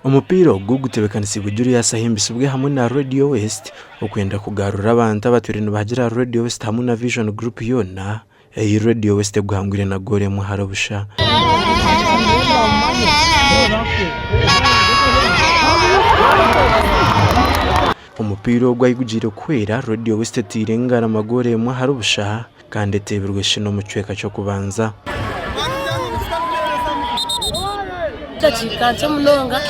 Omupiira ogu gutebekanisiibwe Julius Ahimbisibwe hamwe na Radio West okwenda kugarura abantu abatwire nibahagira Radio West hamwe na Vision Group yoona ei Radio West eguhangwire na goolo emwe ahari busha. Omupiira ogu ahi gugiire kuhwera, Radio West eteire engarama goolo emwe ahari busha kandi eteebirwe shi n'omu kicweka ky'okubanza. Edakiika nkye munonga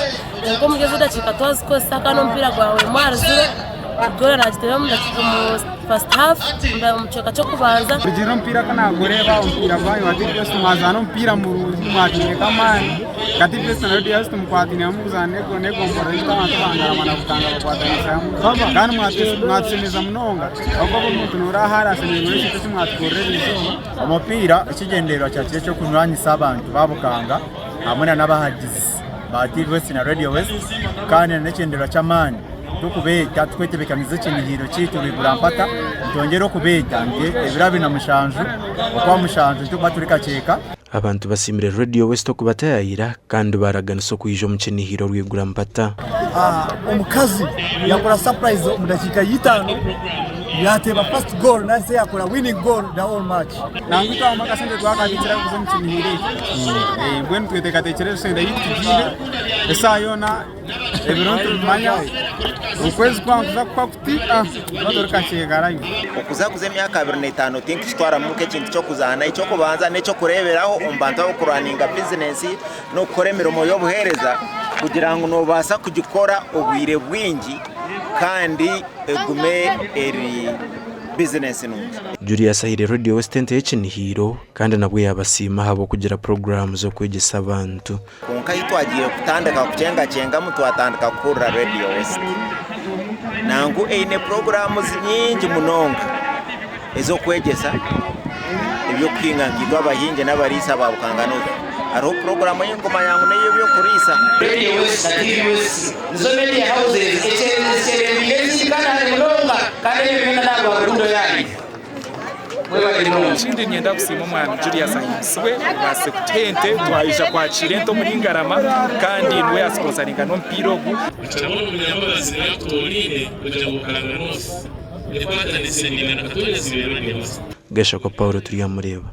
kwonka omuri ezo dakiika twazikozesa kandi omupiira gwahwemu ahari ziro, goolo nagiteeba omu first half omu kicweka ky'okubanza. Kurugiirira omupiira ku naagureeba, omupiira gwanyu wa TV West mwazaana omupiira murungi mwatwiireka amaani nka TV West na Radio West mukwataine hamwe kuzaana n'egomborora yaitu abantu ba Ngarama na Butanga bakwataniise hamwe kandi mwatushemeza munonga ahabw'okuba omuntu noora ahu ari ashemererwa n'ekintu eki mwatukorera eriizooba. Omupiira ekigyendererwa kyakyo eky'okunywanisa abantu ba Bukanga hamwe n'abahagizi ba TV West na Radio West kandi n'ekigyendererwa ky'amaani turikubeeta turikwetebeekanisa ekinihiro kyaitu Rwigura Mpaka nitwongyera okubeeta nti ebiro 27 Okwamushanju nitukuba turi Kakyeka. Abantu basiimire Radio West okubatayayira kandi baaraganisa okwija omu kinihiro Rwigura Mpata. Omukazi yakora surprise omu dakiika y'eitaano yateeba first goal nari yakora winning goal the whole match. Nangwa itwe abamwe akasente twakabiikire kuza omu kinihiro eki. Mbwenu tweteekateekire esente ei tugiine eshaaha yoona ebiro nitubimanya okwezi kwaba nikuza kuhwa kuti tuba turi Kakyeka live. Okuzaguza emyaka 25 tinkukitwaramu nk'ekintu ky'okuzaana. Eky'okubanza n'eky'okureeberaho omu bantu abarikurwaninga bizinesi n'okukora emirimo y'obuheereza kugira ngu noobaasa kugikora obwire bwingi kandi egume eri bizinesi nungi. Julius ahaire Radio West ente y'ekinihiiro kandi nabwo yaabasiima ahabw'okugira puroguraamu z'okwegyesa abantu. Kwonka ahi twagiire kutandika kukyengakyengamu twatandika kuhurira Radio West. Nangwa eine puroguraamu nyingi munonga ez'okwegyesa eby'okuhinga nkaitwe abahingi n'abariisa ba Bukanga North. Hariho puroguraamu ei nkumanya ngu n'ey'eby'okuriisa. Radio West na TV West nizo media houses ekyebembeire ezindi kandi hare munonga kandi ebyo byona n'ahabwa rukundo yanyu. Mwebare munonga. Ekindi niinyenda kusiima omwami Julius Ahimbisibwe obaasize kutuha ente twaija kwakiira ente omuri Ngarama kandi niwe yaasiponsaringa n'omupiira ogu. Akaba n'omunyambabazi niwe yakutoraine kugira ngu Bukanga North ekwatanise naimwe na Katonya zibe Radio West. Gashakwa Paul Turyamureeba.